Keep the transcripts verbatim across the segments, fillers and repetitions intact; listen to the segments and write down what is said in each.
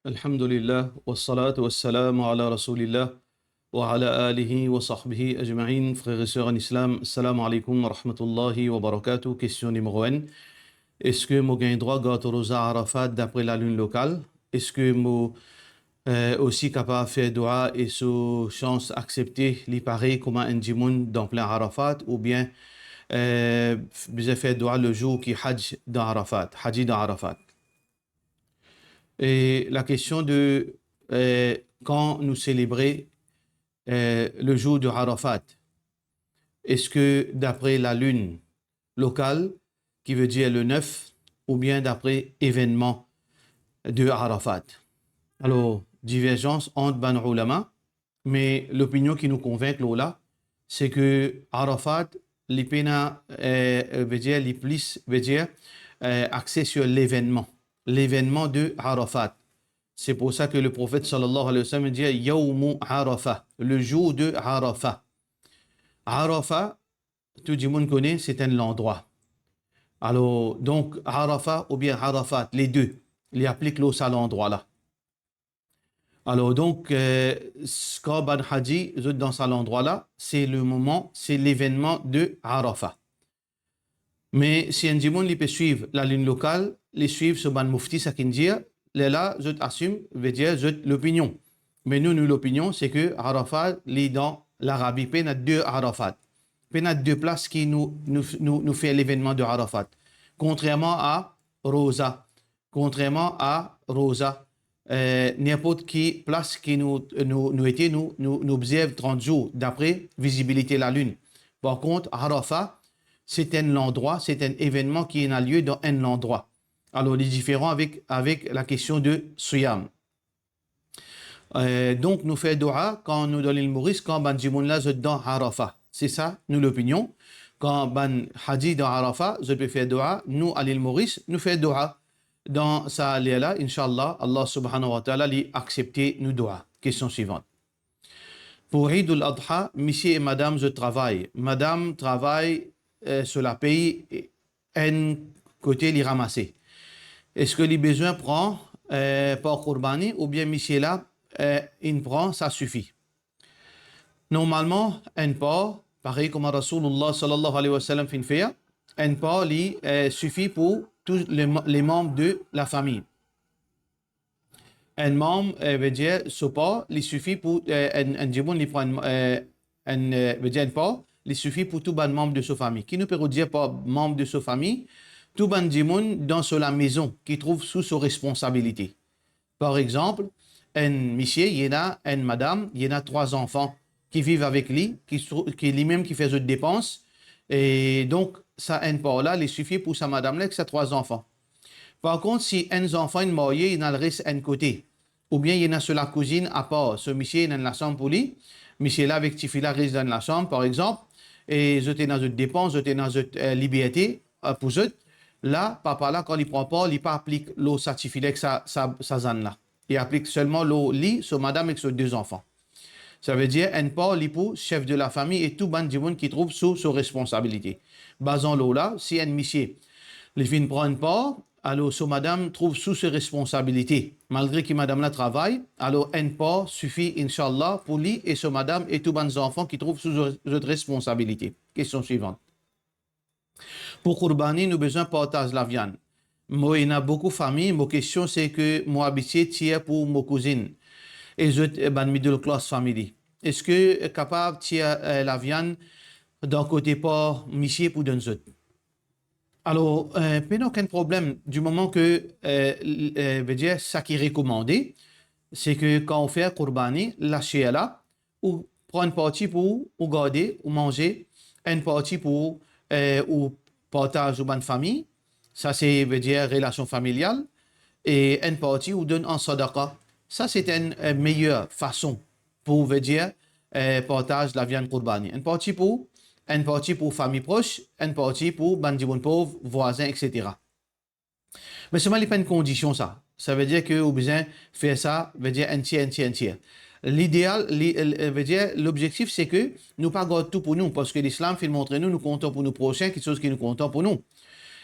Alhamdulillah, wassalatu wassalamu ala rasoulillah, wa ala alihi wa sahbihi ajma'in. Frères et sœurs en islam, assalamu alaikum wa rahmatullahi wa barakatuh. Kestion nimero enn. Eski mo gagn drwa gard roza Arafat dapre lalinn lokal? Eski mo, eh, osi kapav fer doua e so sans aksepte, li parey kouma enn dimoun dan plin Arafat, oubien, eh, bizin fer doua lezour ki Hadj dan Arafat, Hadji dan Arafat? E lakestion de, eh, kan nou selebre, eh, lezour de Arafat, eski dapre lalinn lokal, ki vedir le nef, oubien dapre evennman de Arafat? Alor, diverzans ant bann oulama, me lopinion ki nou konvink lor la, se ke Arafat, li pena, eh, vedir, li plis, vedir, eh, axe sur levennman, levennman de Arafat. Se pou sa ke le Profet sallallahu alayhi wa sallam dir, Yawmu Arafah, le jour de Arafah. Arafah, tou dimoun kone, se enn landrwa. Alor, donk, Arafah oubien Arafat, le de, li aplik lor sa landrwa la. Alor, donk, eh, s-, kan bann Hadji, zot dan sa landrwa la, se le moman, se levennman de Arafah. Me si enn dimoun li pe swiv lalinn lokal, li swiv so bann mufti sa ki'nn dir, lerla zot asim, vedir zot lopinion. Me nou, nou lopinion, se ke Arafat, li dan Larabi, pena de Arafat. Pena de plas ki nou, nou, nou, nou fer levennman de Arafat. Kontrerman a Roza, kontrerman a Roza, eh, ninport ki plas ki nou, nou, nou ete, nou, nou, nou obzerv trant zour, dapre vizibilite lalinn. Par kont, Arafat, se enn landrwa, se enn evennman ki ena lie dan enn landrwa. Alor, li diferan avek, avek lakestion de Siyam. Eh, donk, nou fer doua kan nou dan Lil Moris, kan bann dimoun la, zot dan Arafat. Se sa, nou lopinion. Kan bann Hadji dan Arafat, zot pe fer doua, nou a Lil Moris, nou fer doua. Dan sa ler la, inshallah, Allah subhanahu wa ta'ala, li aksepte nou doua. Kestion swivant. Pou Eid al-Adha, misie e madam zot travay. Madam travay, eh, so lapey, enn kote li ramase. Eski li bizin pran, eh, par kourbani oubien misie la, eh, inn pran, sa sifi? Normalman, enn par, parey kouma Rasoulullah sallallahu alayhi wa sallam finn fer, enn par li, eh, sifi pou tou le, le manm de lafami. Enn manm, eh, vedir so par, li sifi pou, eh, enn, enn dimoun li pran enn, eh, enn, eh, vedir enn par, li sifi pou tou bann manm de so fami. Ki nou pe rod dir par manm de so fami? Tou bann dimoun dan so lamezon ki trouv sou so responsabilite. Par exanp, enn misie, li ena enn madam, li ena trwa zanfan ki viv avek li, ki sou-, ki limem ki fer zot depans, e donk, sa enn par la, li sifi pou sa madam la ek sa trwa zanfan. Par kont, si enn zanfan inn marye, inn al res enn kote, oubien li ena so lakouzinn apar, so misie ena enn lasam pou li, misie la avek tifi la res dan enn lasam, par exanp, e zot ena zot depans, zot ena zot, eh, liberte, eh, pou zot, la, papa la, kan li pran par, li pa aplik lor sa tifi la ek sa, sa, sa zann la. Li aplik selman lor li, so madam ek so de zanfan. Savedir, enn par li pou sef de lafami e tou bann dimoun ki trouv sou so responsabilite. Bazan lor la, si enn misie, li finn pran enn par, alor so madam trouv sou so responsabilite. Malgre ki madam la travay, alor enn par sifi, inshallah, pou li e so madam e tou bann zanfan ki trouv sou zot, zot responsabilite. Kestion swivant. Pou kourbani, nou bizin partaz laviann. Mo ena boukou fami, mo kestion se ke mo abitie tir pou mo kouzinn e zot, eh, bann middle class family. Eski kapav tir, eh, laviann dan kote par misie pou donn zot? Alor, eh, pena okenn problem, di moman ke, eh, l-, eh, vedir, sa ki rekomande, se ke kan ou fer kourbani, lasher la, ou pran enn parti pou ou garde, ou manze, enn parti pou, eh, ou partaz ou bann fami, sa se, vedir, relasion familial, e enn parti ou donn an sadaqa. Sa se enn, eh, meyer fason pou, vedir, eh, partaz laviann kourbani. Enn parti pou, enn parti pou fami pros, enn parti pou bann dimoun pov, vwazin, et cetera. Me selman li pa enn kondision sa. Savedir ke ou bizin fer sa, vedir enn tir, enn tir, enn tir. Lideal, li, eh, vedir, lobzektif se ke nou pa gard tou pou nou, parski Lislam finn montre nou, nou kontan pou nou prosin, kiksoz ki nou kontan pou nou.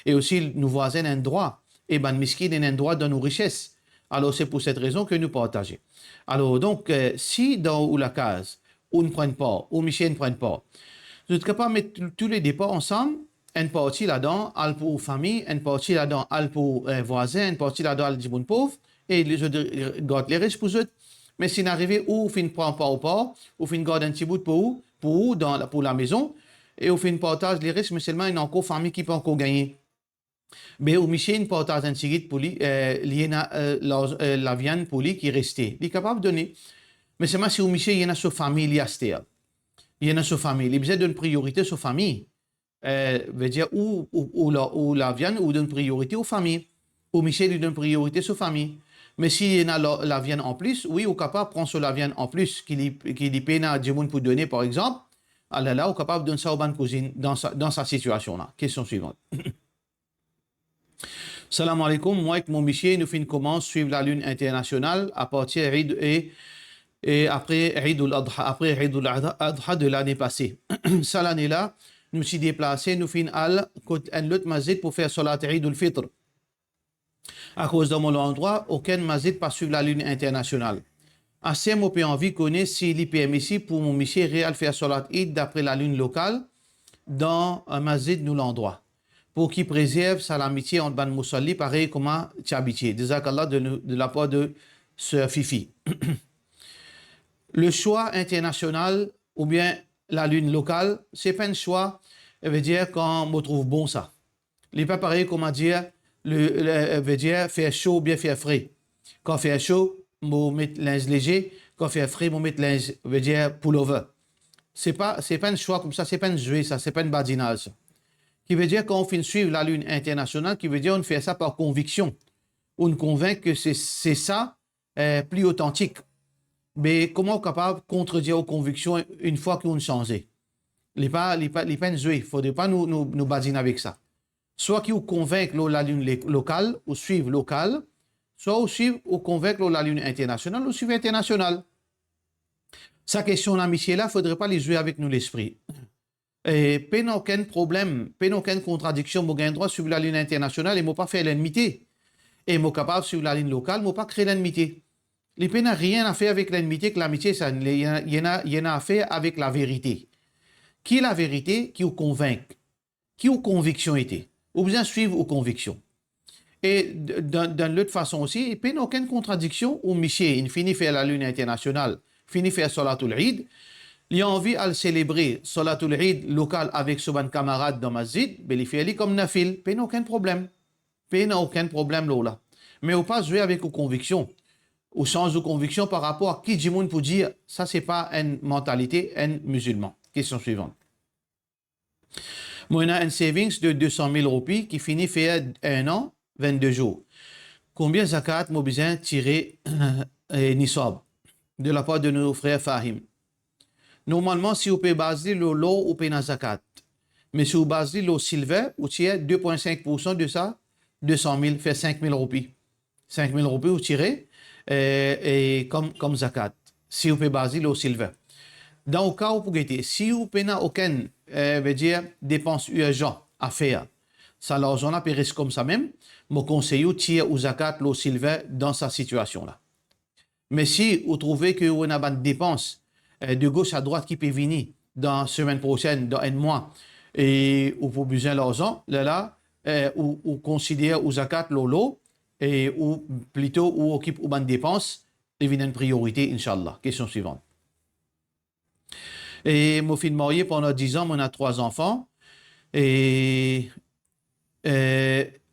E osi, nou vwazin ena enn drwa, e bann miskin ena enn drwa dan nou rises. Alor, se pou set rezon ke nou partaze. Alor, donk, eh, si dan ou lakaz, ou'nn pran enn par, ou misie inn pran enn par, zot kapav met tou, tou le de par ansam, enn parti ladan al pou fami, enn parti ladan al pou, eh, vwazin, enn parti ladan al dimoun pov, e li, zot, eh, gard leres pou zot. Me si inn arive ou finn pran par ou par, ou finn gard enn ti bout pou ou, pou ou, dan, pou lamezon, e ou finn partaz leres, me selman ena ankor fami ki pa ankor gagne. Be ou misie inn partaz enn tigit pou li, eh, li ena, eh, larz-, eh, laviann pou li ki reste. Li kapav done. Me selman si ou misie ena so fami li aster. Li ena so fami. Li bizin donn priorite so fami. Eh, vedir ou, ou, ou la, ou laviann, ou donn priorite ou fami. Ou misie li donn priorite so fami. Me si li ena la, laviann anplis, wi, ou kapav pran so laviann anplis, ki li, ki li pena dimoun pou done, par exanp. Alerla, ou kapav donn sa ou bann kouzinn dan sa, dan sa sitiasion la. Kestion swivan. Salam aleykoum, mwa ek mo misie, nou finn koumans swiv lalinn internasional apartir Eid e, e apre Eid al-Adha, apre Eid al-Adha, Adha de lane pase. Sa lane la, nou ti deplase, nou finn al kot enn lot masjid pou fer salat Eid al-Fitr. Akoz dan mo landrwa, okenn masjid pa swiv lalinn internasional. Aster mo pe anvi kone si li permisib pou mo misie re al fer salat Eid dapre lalinn lokal dan, eh, masjid nou landrwa, pou ki prezerv sa lamitie ant bann mousalli parey kouma ti abitie. Jazakallah de, de lapar de Sir Fifi. Le swa internasional oubien lalinn lokal, se pa enn swa, vedir kan mo trouv bon sa. Li pa parey kouma dir, le, le, vedir fer so oubien fer fre. Kan fer so, mo met linz leze, kan fer fre, mo met linz, vedir pullover. Se pa, se pa enn swa koumsa, se pa enn zwe sa, se pa enn badinaz sa. Ki vedir kan ou finn swiv lalinn internasional, ki vedir ou'nn fer sa par konviksion. Ou'nn konvink ke se, se sa, eh, pli otantik. Me kouma ou kapav kontredir ou konviksion enn fwa ki ou'nn sanze? Li pa, li pa, li pa enn zwe, fodre pa nou, nou, nou badinn avek sa. Swa ki ou konvink lor lalinn le-, lokal, ou swiv lokal, swa ou swiv, ou konvink lor lalinn internasional, ou swiv internasional. Sa kestion la, misie la, fodre pa li zwe avek nou lespri. E pena okenn problem, pena okenn kontradiksion, mo gagn drwa swiv lalinn internasional e mo pa fer lennmite. E mo kapav swiv lalinn lokal, mo pa kre lennmite. Li pena nanye a fer avek lennmite ek lamitie, sa, li ena, li ena, li ena a fer avek laverite. Ki laverite ki ou konvink? Ki ou konviksion ete? Ou bizin swiv ou konviksion. E d-, dan, dan lot fason osi, pena okenn kontradiksion, ou misie inn fini fer lalinn internasional, fini fer salatul Eid, li anvi al selebre salatul Eid lokal avek so bann kamarad dan masjid, be li fer li kom nafil, pena okenn problem. Pena okenn problem lor la. Me ou pa zwe avek ou konviksion. Ou sanz ou konviksion par rapor a ki dimoun pou dir, sa se pa enn mantalite enn mizilman. Kestion swivan. Mo ena enn savings de de san mil roupi ki fini fer enn an, vennde zour. Konbien zakat mo bizin tire, eh, nisab? De lapar de nou frer Fahim. Normalman, si ou pe baz li lor lor, ou pena zakat. Me si ou baz li lor silver, ou tir de pwin sink poursan de sa, de san mil, fer sink mil roupi. Sink mil roupi ou tire, eh, e kom, kom zakat, si ou pe baz li lor silver. Dan ou ka, ou pou gete, si ou pena okenn, eh, vedir depans irzan a fer, sa larzan la pe res koumsa mem, mo konsey ou tir ou zakat lor silver dan sa sitiasion la. Me si ou trouve ke ou ena bann depans, eh, de gos a drwat ki pe vini dan semenn prosenn, dan enn mwa, e ou pou bizin larzan, lerla, eh, ou, ou konsider ou zakat lor lor, e ou plito ou okip ou bann depans, li vinn enn priorite, inshallah. Kestion swivan. E mo finn marye pandan diz an, mo ena trwa zanfan, e, e,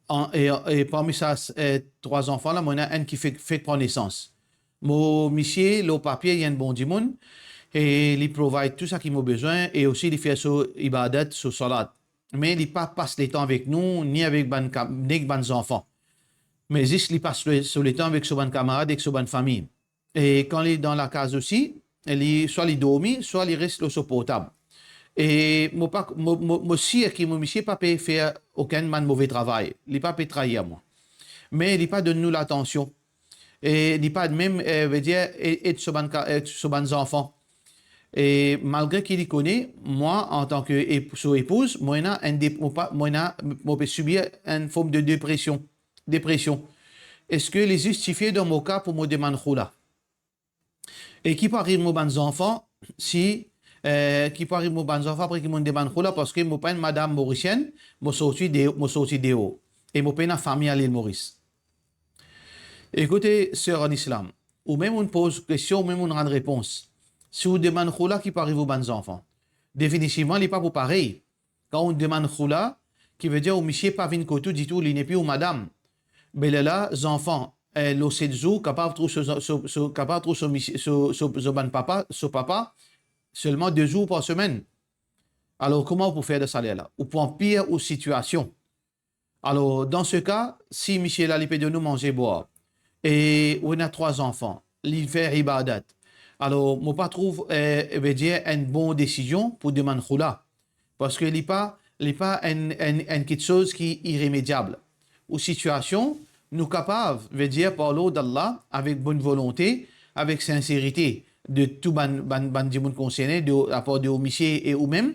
an, e, e parmi sa, e, trwa zanfan la, mo ena enn ki fek, fek pran nesans. Mo misie, lor papie, li enn bon dimoun, e li provide tou seki mo bezwin, e osi li fer so ibadat, so salat. Me li pa pas letan avek nou, ni avek bann ka-, ni avek bann zanfan. Me zis li pas le, so letan avek so bann kamarad, ek so bann fami. E kan li dan lakaz osi, li, swa li dormi, swa li res lor so portab. E mo pa, mo, mo, mo sir ki mo misie pa pe fer okenn bann move travay. Li pa pe trair mwa. Me li pa donn nou latansion. E li pa mem, e, vedir, e, ed so bann ka-, e, so bann zanfan. E malgre ki li kone, mwa, antan ke ep-, so epouz, mo ena enn dep-, mo pa, mo ena, mo pe sibir enn form de depresion. Depresion. eski li zistifie dan mo ka pou mo demann khoula? E ki pou ariv mo bann zanfan, si, eh, ki pou ariv mo bann zanfan apre ki mo'nn demann khoula, parski mo pa enn madam morisienn, mo sorti de, mo sorti deor, e mo pena fami al Lil Moris. Ekoute, ser an Islam, ou mem ou'nn poz kestion, ou mem ou'nn rann repons. Si ou demann khoula, ki pou ariv ou bann zanfan? Definitivman, li pa pou parey. Kan ou demann khoula, ki vedir ou misie pa vinn kot ou ditou, li nepli ou madam. Be lerla, zanfan, eh, lor set zour, kapav trouv so, so, so, kapav trouv so misie, so, so, so bann papa, so papa, selman de zour par semenn. Alor, kouma ou pou fer dan sa ler la? Ou pou anpir ou sitiasion. Alor, dan se ka, si misie la, li pe donn ou manze bwar, e ou ena trwa zanfan, li fer ibadat, alor, mo pa trouv, eh, vedir enn bon desizion pou demann khoula. Parski li pa, li pa enn, enn, enn kiksoz ki iremediab. Ou sitiasion, nou kapav, vedir par lord Allah, avek bonn volonte, avek sinserite de tou bann, bann, bann dimoun konserne, de, apar de ou misie e ou mem,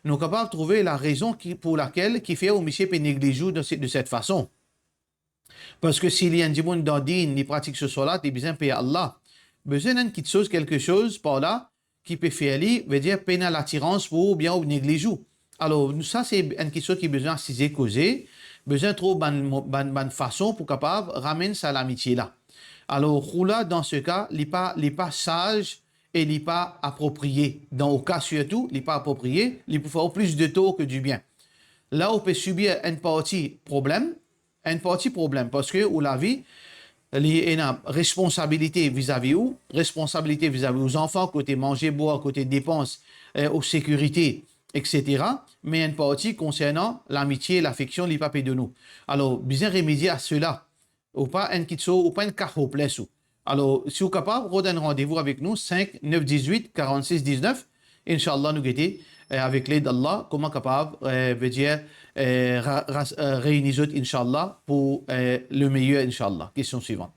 nou kapav trouve larezon ki, pou lakel ki fer ou misie pe negliz ou de se-, de set fason. Parski si li enn dimoun dan din, li pratik so salat, li bizin per Allah. Bizin enn kiksoz, kelkesoz par la ki pe fer li, vedir pena latirans pou ou oubien ou negliz ou. Alor, nou, sa se enn kiksoz ki bizin asize koze, bizin trouv bann mo-, bann, bann fason pou kapav ramenn sa lamitie la. Alor, khoula, dan se ka, li pa, li pa saz e li pa apropriye. Dan ou ka sirtou, li pa apropriye, li pou fer ou plis de tor ke dibien. La ou pe sibir enn parti problem, enn parti problem, parski ou lavi, li ena responsabilite vizavi ou, responsabilite vizavi ou zanfan, kote manze, bwar, kote depans, eh, ou sekirite, et cetera. Me enn parti konsernan lamitie, lafeksion, li pa pe donn ou. Alor, bizin remedie a sela. Ou pa enn kiksoz, ou pa enn ka hopeless ou. Alor, si ou kapav, rod enn randevou avek nou, sink nef diz-wit karant-sis diz-nef. Inshallah, nou gete, eh, avek led Allah, kouma kapav, eh, vedir, eh, ra-, ras-, eh, reyni zot, inshallah, pou, eh, le meyer, inshallah. Kestion swivan.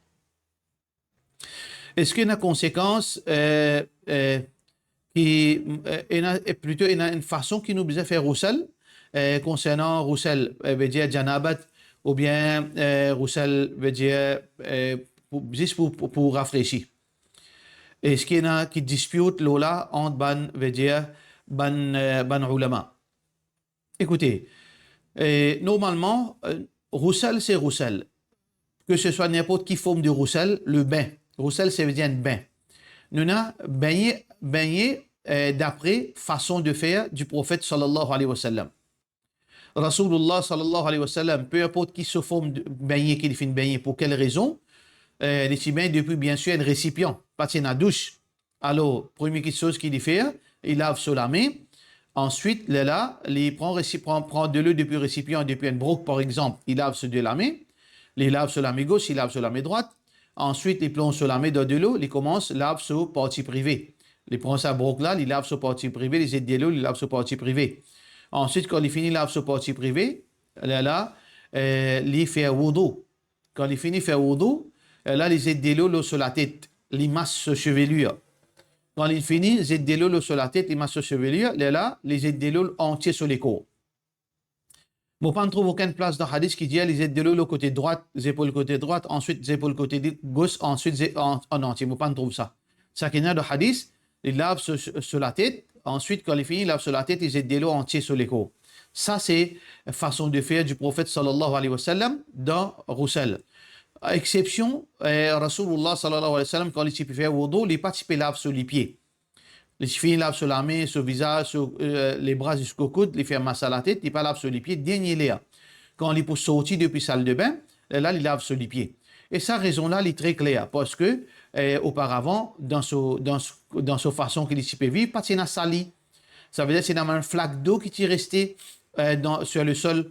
Eski ena konsekans, eh, eh, ki, eh, ena, eh, plito ena enn fason ki nou bizin fer ghusl, eh, konsernan ghusl, eh, vedir janabat, oubien, eh, ghusl, vedir, eh, pou, zis pou, pou, pou rafresi. Eski ena ki dispit lor la ant bann, vedir, bann, eh, bann oulama? Ekoute, eh, normalman, eh, ghusl se ghusl. Ke se swa ninport ki form de ghusl, le bain. Ghusl, se vedir enn bin. Nou ena bagne, bagne, eh, dapre fason de fer di Profet sallallahu alayhi wa sallam. Rasoulullah sallallahu alayhi wa sallam, pe inport ki so form de bagne ki li finn bagne, pou kel rezon, eh, li ti bagne depi, biensir, enn resipian, pa ti ena doush. Alor, premie kiksoz ki li fer, li lav so lame. Answit, lerla, li pran resi-, pran, pran delo depi resipian, depi enn brok, par exanp, li lav so de lame. Li lav so lame gos, li lav so lame drwat. Answit, li plonz so lame dan delo, li koumans lav so parti prive. Li pran sa brok la, li lav so parti prive, li zet delo, li lav so parti prive. Answit, kan li fini lav so parti prive, lerla, eh, li fer woudou. Kan li fini fer woudou, lerla li zet delo lor so latet, li mas so sevelir. Kan li fini zet delo lor so latet, li mas so sevelir, lerla li zet delo antie so lekor. Mo pa'nn trouv okenn plas dan hadis ki dir li zet delo lor kote drwat, zepol kote drwat, answit zepol kote di-, gos, answit ze-, an, an antie. Mo pa'nn trouv sa. Sa ki ena dan hadis, li lav so, so, so latet, answit, kan li fini lav so latet, li zet delo antie so lekor. Sa se fason de fer di Profet sallallahu alayhi wa sallam dan ghusl. Eksepsion, eh, Rasoulullah sallallahu alayhi wa sallam, kan li ti pe fer woudou, li pa ti pe lav so lipie. Li ti fini lav so lame, so vizaz, so, eh, lebra ziska koud, li fer mas sa latet, li pa lav so lipie, dernie ler. Kan li pou sorti depi saldebin, lerla li lav so lipie. E sa rezon la, li tre kler, parski, eh, oparavan, dan so, dan so, dan so fason ki li ti pe viv, pa ti ena sali. Savedir ti ena bann flak dlo ki ti reste, eh, dan, sur le sol,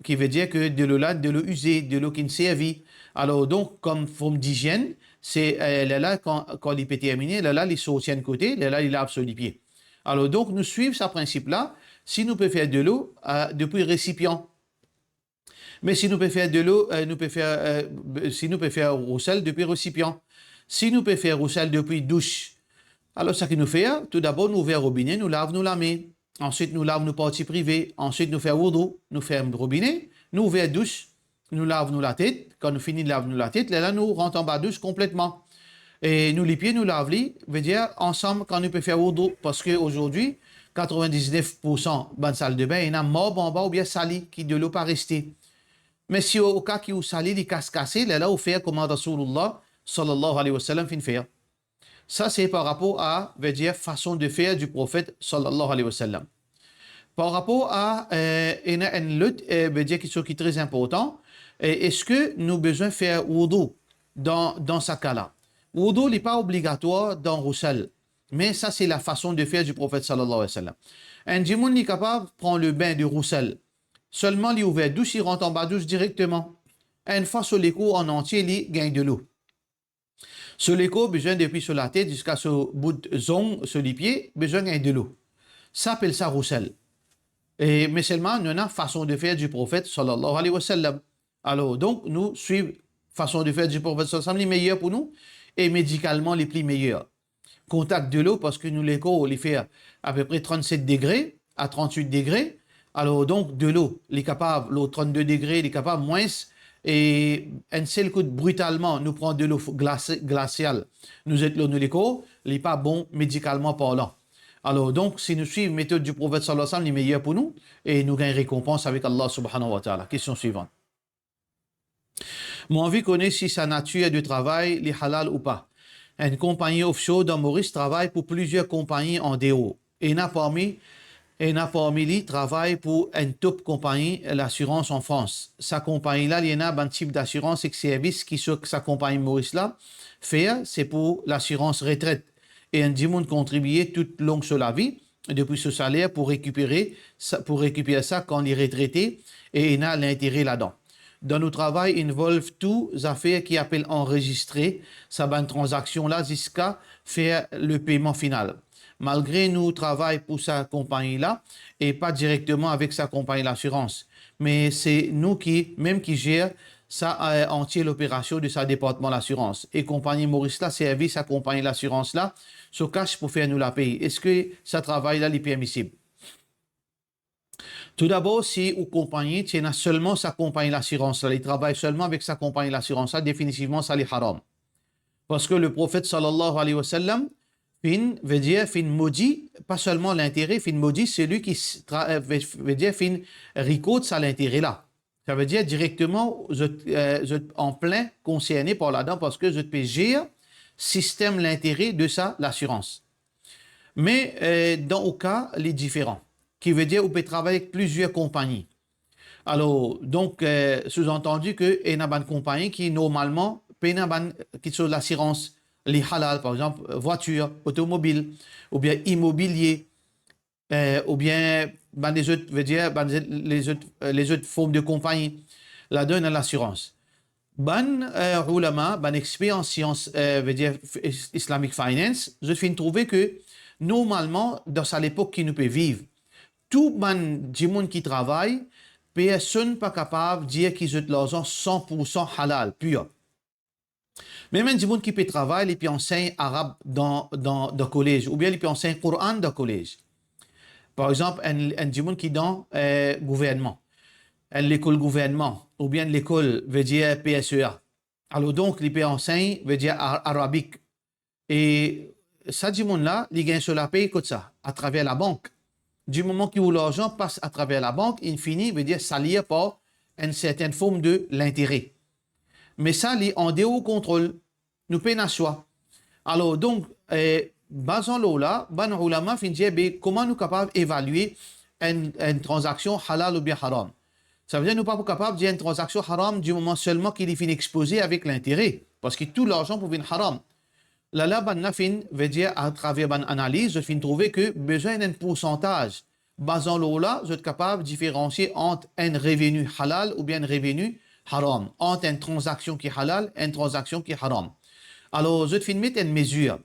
ki vedir ke delo la, delo ize, delo ki'nn servi. Alor, donk, kom form dizienn, se, eh, lerla, kan, kan li pe termine, lerla, li sorti enn kote, lerla, li lav so lipie. Alor, donk, nou swiv sa prinsip la, si nou pe fer delo, eh, depi resipian. Me si nou pe fer delo, eh, nou pe fer, eh, si nou pe fer ghusl depi resipian, si nou pe fer ghusl depi doush, alor sa ki nou fer, toudabor nou ouver robine, nou lav nou lame, answit nou lav nou parti prive, answit nou fer woudou, nou ferm robine, nou ouver doush, nou lav nou latet, kan nou fini lav nou latet, lerla nou rant anba dous konpletman. E nou lipie, nou lav li, vedir ansam kan nou pe fer woudou, parski azordi, katrovin-diz-nef poursan bann saldebin, ena marb anba oubien sali, ki delo pa reste. Me si o, o ka ki ou sali, li kas-kase, lerla ou fer kouma Rasoulillah, sallallahu alayhi wa sallam, finn fer. Sa se par rapor a, vedir, fason de fer di Profet, sallallahu alayhi wa sallam. Par rapor a, eh, ena enn lot, eh, vedir, kiksoz ki tre inportan, eh, eski nou bizin fer woudou dan, dan sa ka la? Woudou, li pa obligatwar dan ghusl, me sa se lafason de fer di Profet, sallallahu alayhi wa sallam. Enn dimoun, li kapav pran lebin de ghusl, selman li ouver dous, li rant anba dous direkteman. Enn fwa so lekor an antie, li gagn delo. So lekor bizin depi so latet ziska so bout zong, so lipie, bizin gagn delo. Sa apel sa ghusl. E, me selman, nou ena fason de fer di Profet, sallallahu alayhi wa sallam. Alor, donk, nou swiv fason de fer di Profet, sallallahu alayhi wa sallam, li meyer pou nou, e medikalman, li pli meyer. Kontak delo, parski nou lekor, li fer apepre trannset degre, a trannwit degre. Alor, donk, delo, li kapav, lor trannde degre, li kapav mwins, e enn sel kout, britalman, nou pran delo f-, glase, glasial, nou zet lor nou lekor, li pa bon medikalman parlan. Alor, donk, si nou swiv metod di Profet, sallallahu alayhi wa sallam, li meyer pou nou, e nou gagn rekonpans avek Allah, subhanahu wa ta'ala. Kestion swivan. Mo anvi kone si sa natir de travay, li halal ou pa. Enn konpagni offshore dan Moris travay pou plizier konpagni andeor. Ena parmi, ena parmi li travay pou enn top konpagni lasirans an Frans. Sa konpagni la, li ena bann tip dasirans ek servis ki so, sa konpagni Moris la fer, se pou lasirans retret. E enn dimoun kontribie tou long so lavi, depi so saler pou rekipere sa, pou rekipere sa kan li retrete, e ena lintere ladan. Dan nou travay involv tou zafer ki apel anrezistre sa bann tranzaksion la ziska fer le peyman final. Malgre nou travay pou sa konpagni la e pa direkteman avek sa konpagni lasirans, me se nou ki, mem ki zer sa, eh, antie loperasion de sa departman lasirans. E konpagni Moris la servi sa konpagni lasirans la so kas pou fer nou lapey. Eski sa travay la, li permisib? Toudabor, si ou konpagni ti ena selman sa konpagni lasirans la, li travay selman avek sa konpagni lasirans la, definitivman, sa li haram. Parski le Profet, sallallahu alayhi wa sallam, finn, vedir, finn modi, pa selman lintere, finn modi seli ki s-, tra-, eh, ve-, vedir, finn rikort sa lintere la. Savedir direkteman, zot, eh, zot an plin konserne par ladan, parski zot pe zer sistem lintere de sa lasirans. Me, eh, dan ou ka, li diferan. Ki vedir ou pe travay ek plizier konpagni. Alor, donk, eh, souzantandi ke ena bann konpagni ki normalman pena bann, ki so lasirans li halal, par exanp, vwatir, otomobil, oubien imobilie, eh, oubien bann lezot, vedir, bann ze-, lezot, eh, lezot form de konpagni, ladan ena lasirans. Bann, eh, oulama, bann exper an sians, eh, vedir f-, is-, Islamic Finance, zot finn trouve ke normalman, dan sa lepok ki nou pe viv, tou bann dimoun ki travay, personn pa kapav dir ki zot larzan san poursan halal, pir. Mem enn dimoun ki pe travay, li pe ansegn arab dan, dan, dan kolez, oubien li pe ansegn Koran dan kolez. Par exanp, enn, enn dimoun ki dan, eh, gouvernman, enn lekol gouvernman, oubien enn lekol, vedir P S E A. Alor donk, li pe ansegn, vedir a-, arabik. E sa dimoun la, li gagn so lapey kot sa? Atraver labank. Di moman ki ou larzan pas atraver labank, inn fini, vedir salir par enn sertenn form de lintere. Me sa, li andeor kontrol, nou pena swa. Alor, donk, eh, bazan lor la, bann oulama finn dir, be, kouma nou kapav evalie enn, enn tranzaksion halal oubien haram? Savedir nou pa pou kapav dir enn tranzaksion haram di moman selman ki li finn expoze avek lintere, parski tou larzan pou vinn haram. Lala, bann la finn, vedir atraver bann analiz, zot finn trouve ke bizin enn poursantaz. Bazan lor la, zot kapav diferansie ant enn reveni halal oubien enn reveni haram, ant enn tranzaksion ki halal, enn tranzaksion ki haram. Alor, zot finn met enn mezir.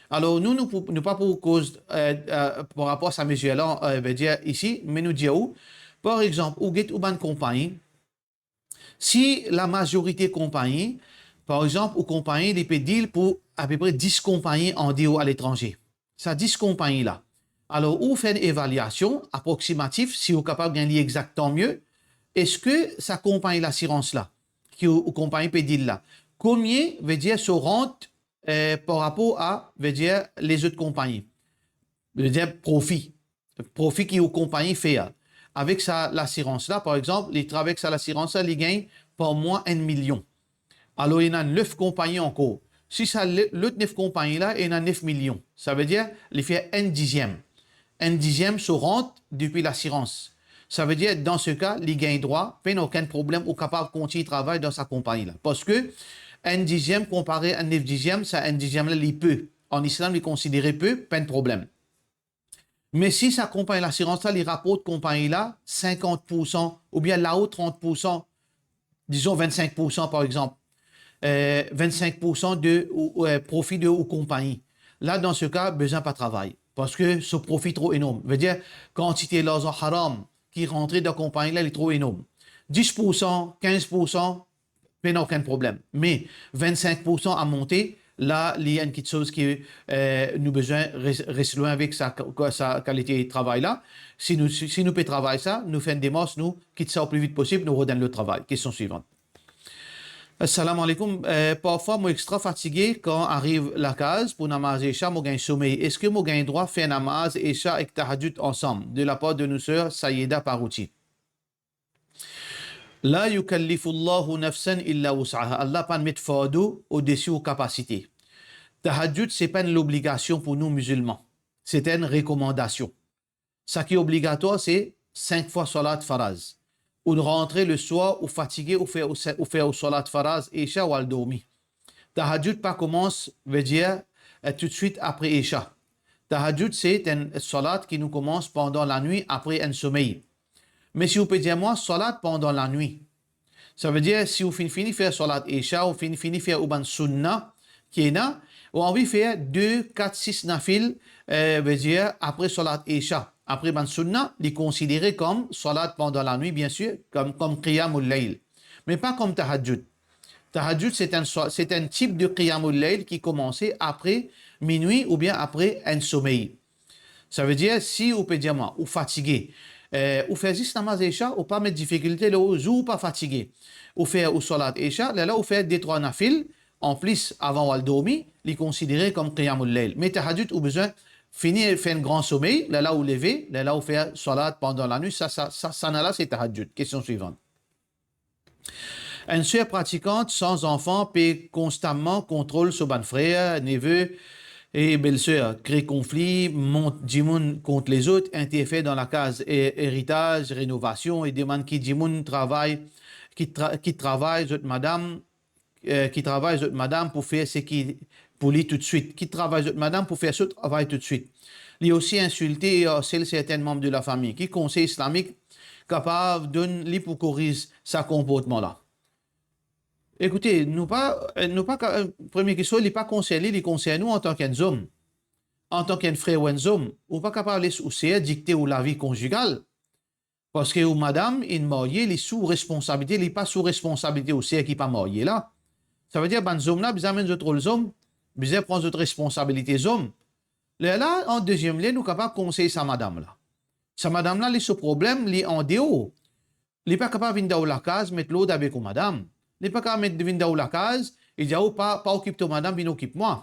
Alor, nou, nou pou, nou pa pou koz, eh, eh, par rapor sa mezir la, eh, vedir isi, me nou dir ou, par exanp, ou get ou bann konpagni, si lamazorite konpagni, par exanp, ou konpagni, li pe deal pou apepre dis konpagni andeor aletranze. Sa dis konpagni la. Alor, ou fer enn evaliasion aproksimatif, si ou kapav gagn li exakt, tan mie. Eski sa konpagni lasirans la, ki ou, ou konpagni pe deal la. Komie, vedir so rant, eh, par rapor a, vedir lezot konpagni. Vedir profi. Profi ki ou konpagni fer. Avek sa lasirans la, par exanp, li travay avek sa lasirans la, li gagn par mwa enn milion. Alor, ena nef konpagni ankor. Si sa le-, lot nef konpagni la, ena nef milion. Savedir, li fer enn diziem. Enn diziem so rant depi lasirans. Savedir, dan se ka, li gagn drwa, pena okenn problem, ou kapav kontign travay dan sa konpagni la. Parski enn diziem konpare enn nef diziem, sa enn diziem la, li pe. An Islam, li konsidere pe, pena problem. Me si sa konpagni lasirans la, li raport konpagni la sinkant poursan oubien lao trant poursan, dizon vinn-sink poursan par exanp, eh, vinn-sink poursan de ou, ou, eh, profi de ou konpagni. La, dan se ka, bizin pa travay, parski so profi tro enorm. Vedir, kantite larzan haram ki rantre dan konpagni la, li tro enorm. Dis poursan, kinz poursan, pena okenn problem. Me vinn-sink poursan a monte, la, li enn kiksoz ki, eh, nou bizin res-, res lwin avek sa, sa kalite travay la. Si nou, si, si nou pe travay sa, nou fer enn demars, nou kit sa o pli vit posib, nou rod enn lot travay. Kestion swivan. Assalamu alaikum. Eh, parfwa mo extra fatige kan ariv lakaz pou namaz Isha, mo gagn somey. Eski mo gagn drwa fer namaz Isha ek tahajjud ansam? De lapar de nou ser Sayeda Parouti. La yukallifullahu nafsan illa wus'aha. Allah pa met fardo odesi ou kapasite. Tahajjud, se pa enn lobligasion pou nou mizilman. Se enn rekomandasion. Sa ki obligatwar, se sink fwa salat faraz. Ou rantre leswar, ou fatige, ou fer, ou se-, ou fer ou salat faraz, Isha, ou al dormi. Tahajjud pa koumans, vedir, eh, toutswit apre Isha. Tahajjud, se enn salat ki nou koumans pandan lanwit apre enn somey. Me si ou pe dir mwa, salat pandan lanwit, savedir, si ou finn fini fer salat Isha, ou finn fini fer ou bann sunna ki ena, ou anvi fer de, kat, sis nafil, eh, vedir, apre salat Isha. Apre bann sunna, li konsidere kom salat pandan lanwit, biensir, kom, kom qiyamul layl. Me pa kom tahajjud. Tahajjud, se enn swa-, se enn tip de qiyamul layl ki koumanse apre minwi oubien apre enn somey. Savedir, si ou pe dir mwa, ou fatige, eh, ou fer zis namaz Isha, ou pa met difikilte lor ou, zour ou pa fatige. Ou fer ou salat Isha, lerla ou fer de trwa nafil, anplis, avan ou al dormi, li konsidere kom qiyamul layl. Me tahajjud, ou bizin fini fer enn gran somey, lerla ou leve, lerla ou fer salat pandan lanwit, sa, sa, sa, sa la se tahajjud. Kestion swivan. Enn ser pratikant san zanfan pe konstaman kontrol so bann frer, neve e belser, kre konfli, mont dimoun kont lezot, interfer dan lakaz e eritaz, renovasion, e demann ki dimoun travay, ki tra-, ki travay zot madam, eh, ki travay zot madam pou fer seki pou li toutswit, ki travay zot madam pou fer so travay toutswit. Li osi insilte e arsel sertin manb de lafami. Ki konsey islamik kapav donn li pou koriz sa konportman la? Ekoute, nou pa, nou pa ka, premie kestion, li pa konsern li, li konsern nou antan ki enn zom, antan ki enn frer ou enn zom. Ou pa kapav les ou ser dikte ou lavi konzigal. Parski ou madam inn marye, li sou responsabilite, li pa sou responsabilite ou ser ki pa marye la. Savedir bann zom la bizin amenn zot rol zom, bizin pran zot responsabilite zom. Lerla, an deziem lie, nou kapav konsey sa madam la. Sa madam la, li so problem, li andeor. Li pa kapav vinn dan ou lakaz, met lord avek ou madam. Li pa kapav met, vinn dan ou lakaz, e dir ou pa, pa okip to madam, vinn okip mwa.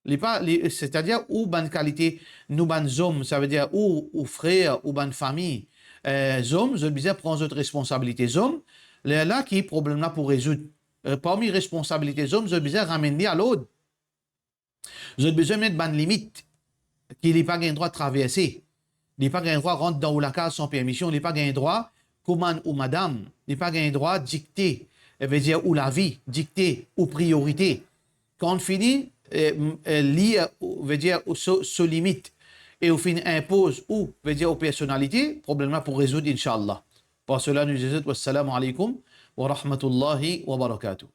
Li pa, li, setadir ou bann kalite, nou bann zom, savedir ou, ou frer, ou bann fami, eh, zom, zot bizin pran zot responsabilite zom, lerla ki problem la pou rezoud. Eh, parmi responsabilite zom, zot bizin ramenn li a lord. Zot bizin met bann limit ki li pa gagn drwa traverse. Li pa gagn drwa rant dan ou lakaz san permision, li pa gagn drwa komann ou madam, li pa gagn drwa dikte, eh, vedir ou lavi, dikte ou priorite. Kan fini, eh, m-, eh, li, eh, ou, vedir ou so, so limit, e ou finn inpoz ou, vedir ou personalite, problem la pou rezoud, inshallah. Par sela, nou dir zot, wassalamu alaikum wa rahmatullahi wa barakatuh.